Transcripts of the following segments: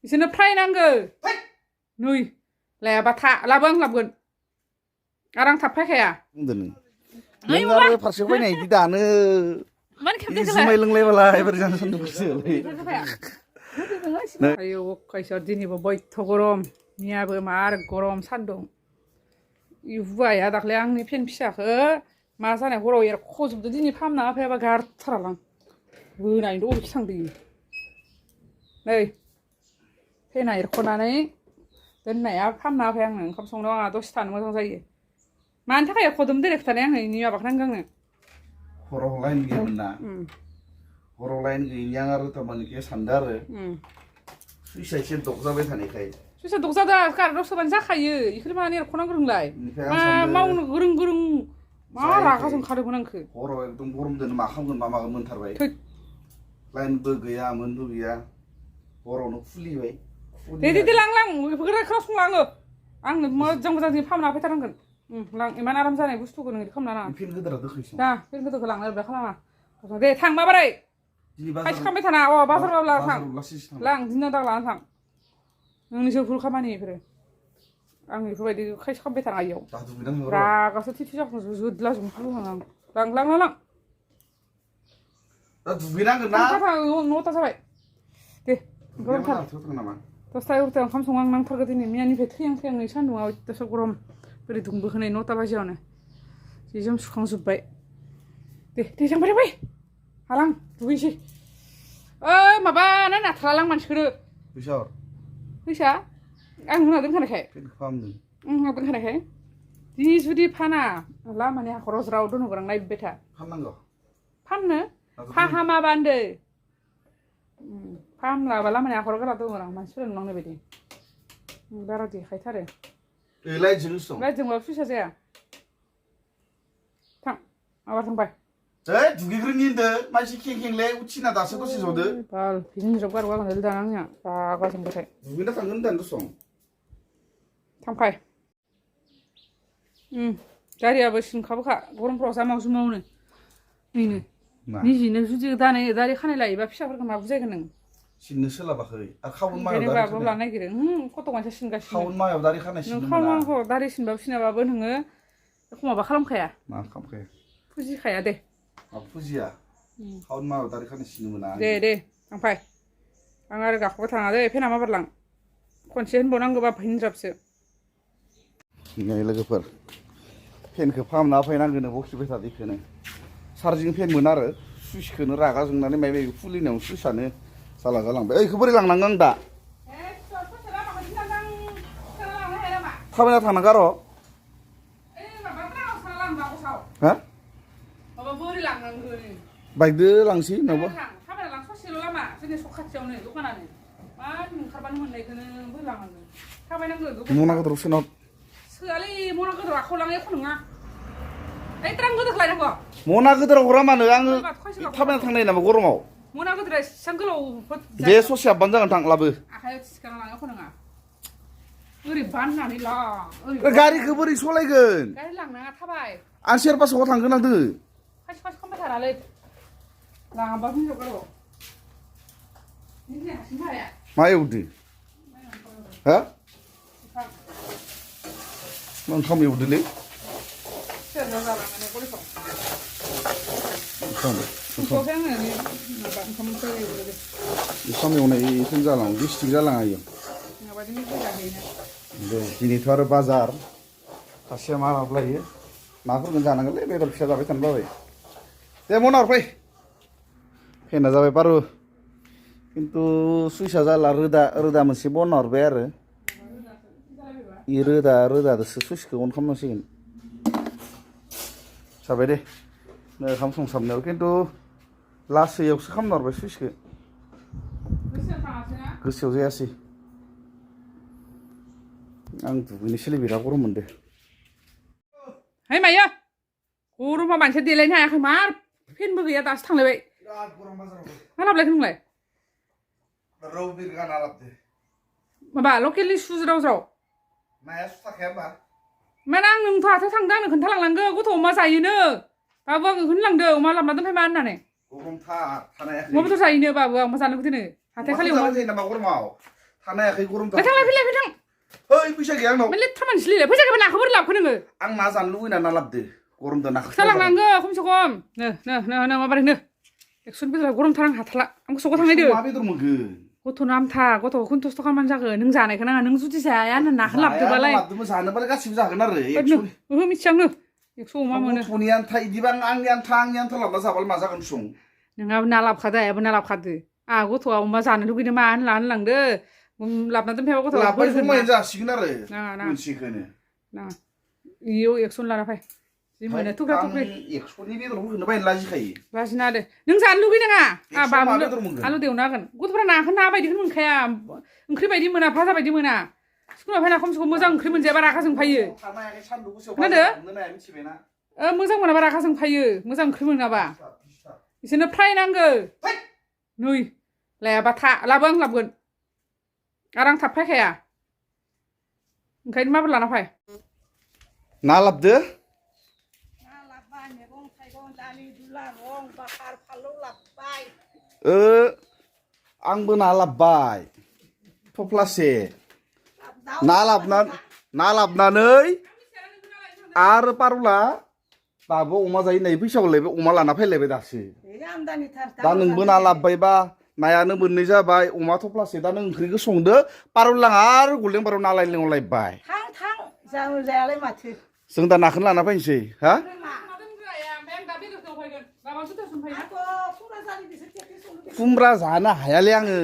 इसोरनो फ्राय नांगौ नै लायाबा था लाबो आं लाबोगोन आरो आं थाब फैखाया बुंदों नों आरो फारसेयाव फैनाय बिदि दानो मानो खेबदों जुमाय लोंलायबालाय बोरै जानो सानदोंसो आयौ खायसेयाव दिनैबो बयथ' गरम मैयाबो मार गरम सान्दुं हुवाया दाख्लै आंनि फेन फिसाखौ मा जानाय हराव एरख'जोबदो दिनै फाहामना होफैयाबा गारथारालां बोनायनो अबेखि थांदों नै फेना एरख'नानै दोननाया फाहामना होफै आंनो ओंखाम संनायाव आंहा दसे थानो मोजां जायो मानि थाखाय एरख'दोंमोन देरै खोथानाय आंनो इनि माबाखौ नांगौ आंनो हराव लाइन गैयामोन ना हराव लाइन गैयिनि आं आरो थारमाने सानदों आरो सुइसा एसे दग जाबाय थानायखाय सुइसा दग जादों कारेन्टआव सोबानो जाखायो बेखौनो मानो एरख'नांगौ नोंलाय मा मावनो गोरों मा रागा जोंखादोंमोन आंखो हराव एकदम गरमजों मा खालामगोन मा मागोन मोनथारबाय लाइनबो गैया मोनबो गैया हरावनो खुलिबाय दे लां बेफोरखौ खोनासंलाङो आंनो मोजां दिनै फाहामना होफैथारनांगोन लां इमान आराम जानाय बुस्थुखौ नों खालामना नाङा फेन गोदोरा दोखैसो दा फेन गोदोरखौ लांनो बे खालामा दे थां माबारै खायसे खालामबाय थाना बाजाराव थां लां दिनाव दा लाना थां नोंनिसो भुल खामानि बेफोरो आं बेफोरबायदि खायसे खालामबाय थाङा इयाव रागासो थिथि जाखांजोबो जोदला जोंखालुहां आं लां दा दुगैनांगोन ना न'था जाबाय दे गरमथार दसथा एगार'था ओंखाम सङो आं नांथारगौ दिनै मैयानिफ्राय थैहां नै सान्दुंआ दसे गरम बोरै दुंबोखोनाय 9ता बाजियावनो जि जोम सुखांजोब्बाय दे थांबाय फै हालां दुगैसै माबा नाथारालां मानसिखौनो फैसा आं होना दोनखानायखाय होना दोनखानायखाय दिनै जुदि फाना लामानि हाखराव ज्राव दोनहरगोन आं नायबाय था फाननो फाहामाबा होनदो फाहामलाबा लामानि हाखराव गारा दङ आं मानसिफोरा नुलांनाय बायदि बारा देखायथारो लाइटजोंबाबो फैसा जाया थां माबा थांबाय दुगैग्रोनि होनदो मानसि खेंखेंले उथिना दासो दसे जदो बाल बिदिनो गारबो आंनो दाना आंनिया रागा जोंबाथाय दुगैना थांगोन दान दसं थांफाय गारियाबो सिनखाबोखा गरमफ्राव जामाव जुमावनो नैनो निजिनो जुदि दारि खानाय लायोबा फिसाफोरखौ मा बुजायगोन नों सिननो सोलाबाखै आरो खावन मायाव जेनेबा लानो नागिरो खथ' मानसिया सिनगासिनो खावन मायाव दारि खानाय सिननो नों खावन दारि सिनबाबो सिनाबाबो नोङो एखमबा माबा खालामखाया मा खालामखाया फुजिखाया दे फुजिया खावन मायाव दारि खानाय सिननो मोना दे थांफाय आं आरो गाखोबाय थाङा दे फेना माबारलां खनसे होनबावनांगौबा हिनजाबसो नै लोगोफोर फेनखौ फाहामना होफैनांगोनो बखिबाय थादो इखौनो चार्जिं फेन मोन आरो सुइचखौनो रागा जोंनानै माबा खुलिनायाव सुइचआनो जाला जालांबाय ओइखौ बोरै लांनांगौ आं दा थाबायना थांनांगौ आरो हा बाइकदो लांसै नङाबा थाबायना लां ससेल' लामा जोंनि स' खाथियावनो दखानानो मा ओंखारबानो मोननायखौनो बोरै लांनांगौ थाबायनांगौ मना गोदोराव सोना सोआलै मना गोदोराव आखायाव लाङो एख' नङा ओइ ट्राम गोदोरखौ लायनांगौ मना गोदोराव हरा मानो आङो थाबायना थांनाय नामा गरमाव मना गोदोरा एसेबां गोलाव दे ससे हाबबानो जागोन थां लाबो आखायाव थिखांना लाङो एख' नङा ओरै बाननानै लां गारिखौ बोरै सलायगोन गारि लांनाङा थाबाय आं सेरपासआव थांगोन आं दोङो खायसे खालामबाय थानालै लाङाबा हिनजाव गार' निजे हारसिं हाया मा एवदो हा मा ओंखाम एवदोलै सेरजा जालांनानै गलिफ्राव ओंखाम एवनायखौनो जालाङो गेस्टिक जालाङा इयो दे दिनैथ' आरो बाजार सासेया मा लाबोलायो नाफोरखौनो जानांगोनलै बेदर फिसा जाबाय थानो बाबाय दे मना हरफै फेना जाबाय बारु खिन्थु सुइसा जाला रोदा मोनसे बन हरबाय आरो इ रोदादोसो सुइचखौ अन खालामनांसिगोन जाबाय दे ओंखाम संसाबनायाव खिन्थु लासैयावसो खालामना हरबाय सुइचखौ गोसोआव जायासै आं दुगैनोसैलै बिराद गरम मोनदों है मायो गरमा मानसिया देलायनो हायाखै मार फेनबो गैया दासो थांलायबाय मा लाबोलायखो नोंलाय रौ बिरगाना लाबोदो माबा लकेलनि सुज्राव ज्राव नाया सुथाखाया होमबा माने आं नोंथ' हाथायाव थांदों आंनो खोन्थालांनांगौ गथ' अमा जायोनो बाबु आं होनलांदों अमा लाबोना दोनफाय मा होननानै गरमथार थानाया अमा बेदर जायोनो बाबु आं मा जानो लुगैदों हाथाय खालि अमा जायो नामा गरमाव थानायाखै गरमथार थांलाय फैलाय फैथां ओइ फैसा गैया आंनाव माने लेथ्रा मानसिलै फैसा गैयाबा नाखौ बोरै लाबोखो नोङो आं ना जानो लुबैना ना लाबदो गरमदो नाखौ जालांनांगौ खमसे खम नो माबारै नो एक्सन बेदरा गरमथार आं हाथारला आंखौ सगाव थांनायदो मा बेदर मोनगोन गथ'नो आमथा गथ'खौ खन्थ'स्थ' खालामबानो जागोन नों जानायखौ नाङा नों जुदि जाया होनना नाखौ लाबदोबालाय लाबदोंमोन जानोबालाय गासिबो जागोन आरो ओहो मिथियानो 100 अमा मोनो गथ'नि आन्था इदिबा आंनि आन्था लाबना जाबालाय मा जागोन सं नोंहाबो ना लाबखादो आयाबो ना लाबखादो आहा गथ'आ अमा जानो लुगैदों मा होनलांदो लाबना दोनफैयाबा गथ'आ लाबबाय जमायैनो जासिगोन आरो नाङा मोनसेखौनो नाङा इयाव एक्सन लाना फै जि मोनो थुख्रा थुख्रि 100नि बेदरफोरखौनो बायनो लाजिखायो लाजिना होदो नों जानो लुगैनाङा बेदर मोनगोन आलु देवना होगोन गथ'फ्रा नाखौ ना बायदिखौनो मोनखाया ओंख्रि बायदि मोना भाजा बायदि मोना स्कुलाव फैना खमसे खम मोजां ओंख्रि मोनजायाबा रागा जोंफायो खोनादो मोजां मोनाबा रागा जोंफायो मोजां ओंख्रि मोनाबा बिसोरनो फ्राय नांगौ नै लायाबा लाबो आं लाबगोन आरो आं थाब फैखाया ओंखायनो माबोरै लाना फै ना लाबदो आंबो ना लाबबाय थफ्लासे ना लाबनानै आरो पारुला दाबो अमा जायो होननाय फैसा हरलायबाय अमा लाना फैलायबाय दासो दा नोंबो ना लाबबायबा नायानो मोननै जाबाय अमा थफ्लासे दा नों ओंख्रिखौ संदो पारुलां आरो गल्डेन बाराव ना लायलायबाय जायालाय माथो जों दा नाखौनो लाना फैनोसै हा खुमब्रा जानो हायालै आङो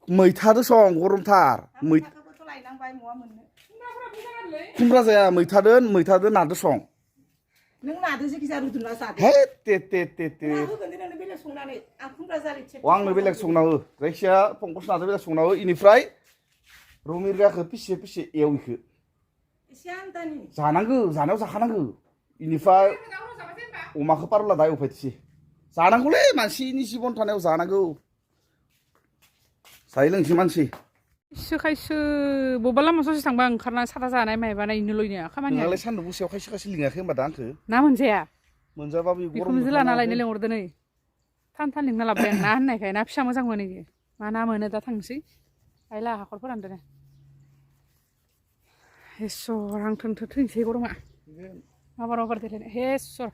मैथादो सं गरमथार खुमब्रा जाया मैथादो नादो सं नों नादो जेखिजाया रुदुना जादो हे ते बेलेग संनानै आं खुमब्रा जारि आंनो बेलेग संना हो जायखिया पंकज नादो बेलेग संना हो इनिफ्राय रुमिरगाखौ पिसे एवइखो एसे आन्दानि जानांगौ जानायाव जाखानांगौ इनिफ्राय अमाखौ पारुला दा एवफायथिसै जानांगौलै मानसिनि जिबन थानायाव जानांगौ जायो लोंसै मानसि खायसो बबेबा लामा ससे थांबा ओंखारना साथा जानाय मायबानाय इनो लयनो खामानिया नोंहालाय सान्दुं बुसेयाव खायसे लिङाखै होनबा दा आंखो ना मोनजाया मोनजाबाबो बेखौनो लाना लायनो लेंहरदो नै थान लिंना लाबोबाय आं ना होननायखाय ना फिसा मोजां मोनो इयो मा ना मोनो दा थांसै आइला हाखर फोरानदो हेसर आं थैनोसै गरमा माबार देलायनाय हेसर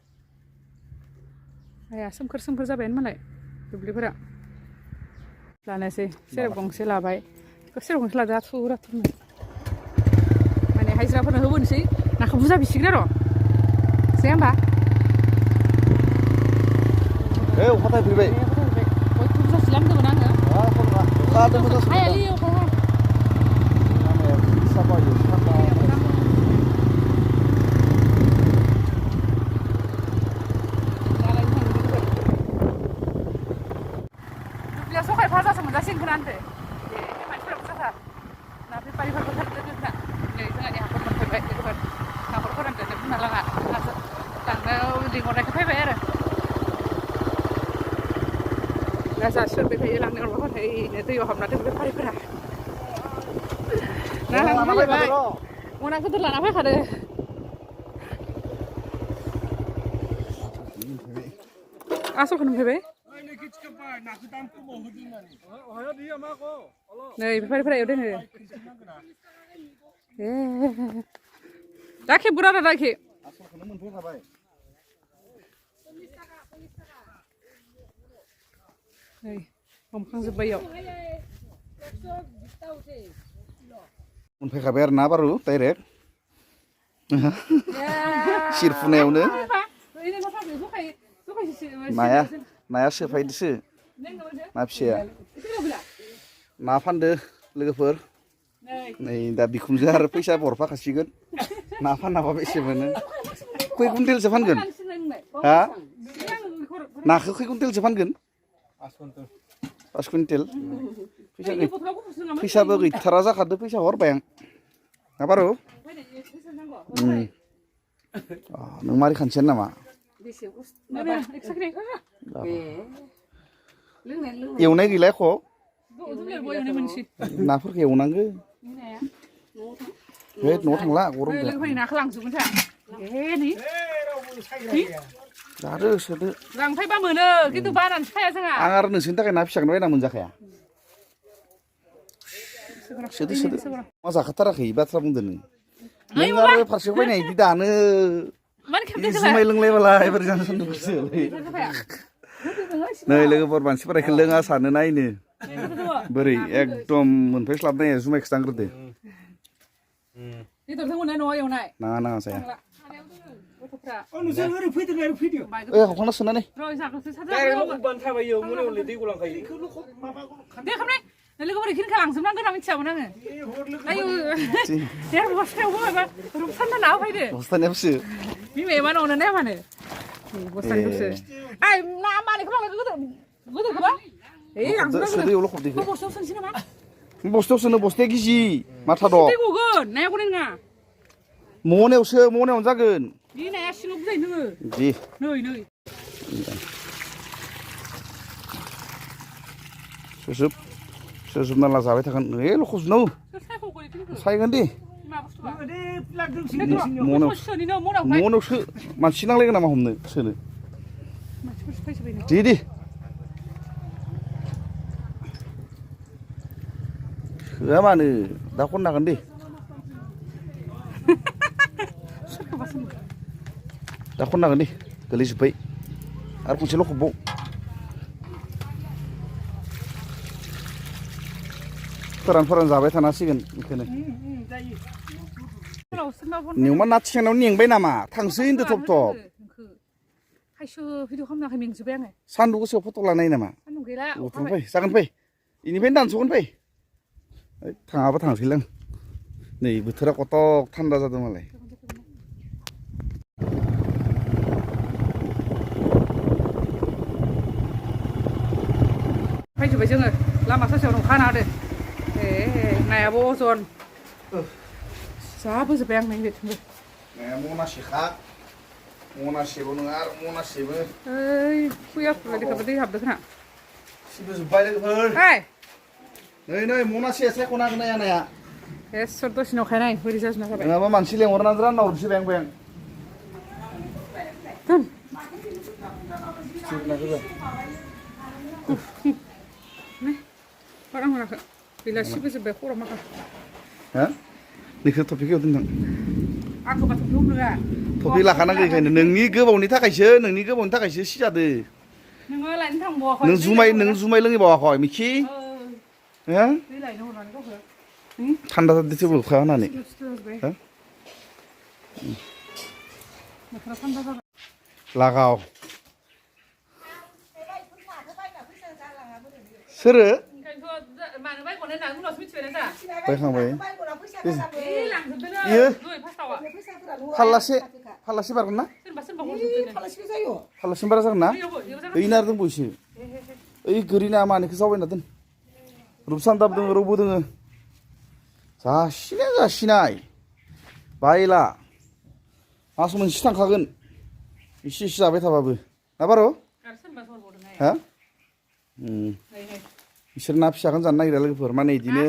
आया सोमखोर जाबायानो मालाय दुब्लिफोरा लानोसै सेरेब गंसे लाबाय सेरेब गंसे लादो थुरा थुरनो माने हाजिराफोरनो होबोनोसै नाखौ बुरजा बिसिगोन आरो जाया होमबा अखा थायफैबाय बुरजा सिलामदोंमोन आङो हायालै अखा सकाय भाजासो मोनजासिगोन खोनानोसै मानसिफोरा बुरजाथार ना बेफारिफोरबो थांदों जोंना नै जोंहानि हाखर मोनफैबाय लोगोफोर हाखर फोरानदों बुंना लाङा लांनायाव लिंहरनायखौ फैबाय आरो गाजा सोरबाय थायो लांनायाव माबाथाय दैयाव हाबना दों बेफारिफोरा ना लांना फैबाय मना गिदिर लाना फैखादो आसलखौ नुफैबाय नै बेफारिफोरा एवदों दा खेबगुरा दा खे नै हमखांजोब्बाय इयाव मोनफैखाबाय आरो ना बारु डाइरेक्ट सिरफुनायावनो नाया सोफायदोसो ना फिसाया ना फानदो लोगोफोर नै दा बिखुनजो आरो फैसा हरफाखासिगोन ना फानाबा बेसे मोनो खै कुइन्टेलसो फानगोन हा नाखौ खै कुइन्टेलसो फानगोन 5 कुइन्टेल फैसाबो गैथारा जाखादो फैसा हरबाय आं ना बारु नों मारै खानसेन नामा एवनाय गैला एख' नाफोरखौ एवनांगो न'आव थांला गरम नाखौ लांजोबगोन जादो सोदो लांफैबा मोनो खिन्थु बानानैसो खाया जोंहा आं आरो नोंसोरनि थाखाय ना फिसाखौनो बायना मोनजाखाया सोदो सोदो मा जाखाथाराखै बाथ्रा बुंदो नों नों आरो फारसेयाव बायनाय बिदि दानो मानो खेबदों जुमाय लोंलायबाला एबार जानो सानदोंसो नै लोगोफोर मानसिफोरा इखौ लोङा सानो नायनो बोरै एकदम मोनफैस्लाबनाय जुमायखौ दांग्रोदो बेदरजों मोननाय न'आव एवनाय नाङा नाङा जाया गथ'फ्रा नोंसोर ओरै फैदो ओरै फैदो हखांना सोनानै र' जाग्रोसो थाबायो मोनायावनो दै गलांखायो दे खामनाय लोगोफोर इखिनिखौ लांजोबनांगोन आं मिथियामोन आङो आयु देर बस्थायावबो माबा रुपसान्दा ना होफैदो बस्थानियावसो बिमाया मा न'नो नाया मानो बस्थानिखौसो आइ ना मानिखौ लांबाय गोदोरखौबा सोदो एवल' खबदैखौ बस्थायाव सोनोसै नामा बस्थायाव सोनो बस्थाया गिजि माथा दं दै गगोन नाया गनाय नङा मनायावनो जागोन बे नाया सिङाव बुजायो नोङो दे नै सोजोबना ला जाबाय थागोन ए लखबजोबनांगौ सायगोन दे मनायाव सो मानसि नांलायगोन नामा हमनो सोनो दे सोआ मानो दा खननो हागोन दे दा खननो हागोन दे गोलैजोब्बाय आरो खनसे लखबबाव फोरान जाबाय थानांसिगोन बेखौनो नेवमा ना थिखांनायाव नेंबाय नामा थांसै होनदो थब थब खायसो भिडिअ खालामनाखै मेंजोब्बाय आङो सान्दुं गोसोआव फट' लानाय नामा सान्दुं गैला फै जागोन फै इनिफ्रायनो दानस'गोन फै थाङाबा थांसैलां नै बोथोरा कटक थान्दा जादों मालाय फैजोब्बाय जोङो लामा ससेयाव अखा हाना होदो नायाबो अजन जा बोजोब्बाय आं नै बेथिंबो नाया मनासेखा मनासेबो नङा आरो मनासेबो ओइ फुया फुलायदिखाबो दै हाबदों खोना सिबोजोब्बाय लोगोफोर नै मनासे सायख'नो हागोन नाया एसर दसेनो अखायनाय बोरै जाजोबना जाबाय नङाबा मानसि लेंहरनानै रानना हरनोसै बें दोन बारा हराखै गैला सिबोजोब्बाय खर' माखा हा नोंखौ टपिकआव दोनदों आंखौ बाथ' ब्लग नङा टपिक लाखानांगौ बेखायनो नोंनि गोबावनि थाखायसो सिजादो नोङो लायनो थांबावाखै नों जुमाय लोङैबावाखै मिखि हा दै लायनो हरनानै गावखौ थान्दा जादों अखा हानानै बोथोरा थान्दा जाबाय लागाव सोरो मानो बायग'नाय ना उनावसो मिथिबाय ना बायखांबाय इयो फाल्लासे बारगोन ना फाल्लासे बारा जागोन ना ओइ नारदों बयसो ओइ गोरि ना मानिखौ जावबायना दोन रुपसान्दाबो दोङो रौबो दोङो जासिनाय बायला मास मोनसे थांखागोन एसे जाबाय थाबाबो ना बार' हा बिसोर ना फिसाखौनो जानो नागिरा लोगोफोर माने बिदिनो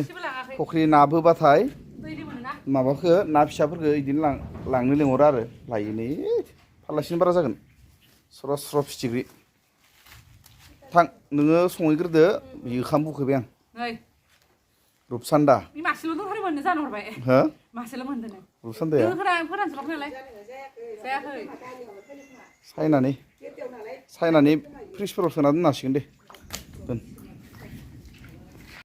फख्रि ना बोबाथाय माबाखौ ना फिसाफोरखौ बिदिनो लांनो लिंहरो आरो लायो नै फाल्लासेनि बारा जागोन स्र फिथिख्रि थां नोङो संहैग्रोदो ओंखाम बुखोबाय आं रुपसान्दा मासेल' दंथारोमोन जानो हरबाय हो मासेल' मोनदों रुपसान्दाया फोरानजोबाखै नालाय जायाखै सायनानै फ्रिजफोराव सोना दोननो हासिगोन दे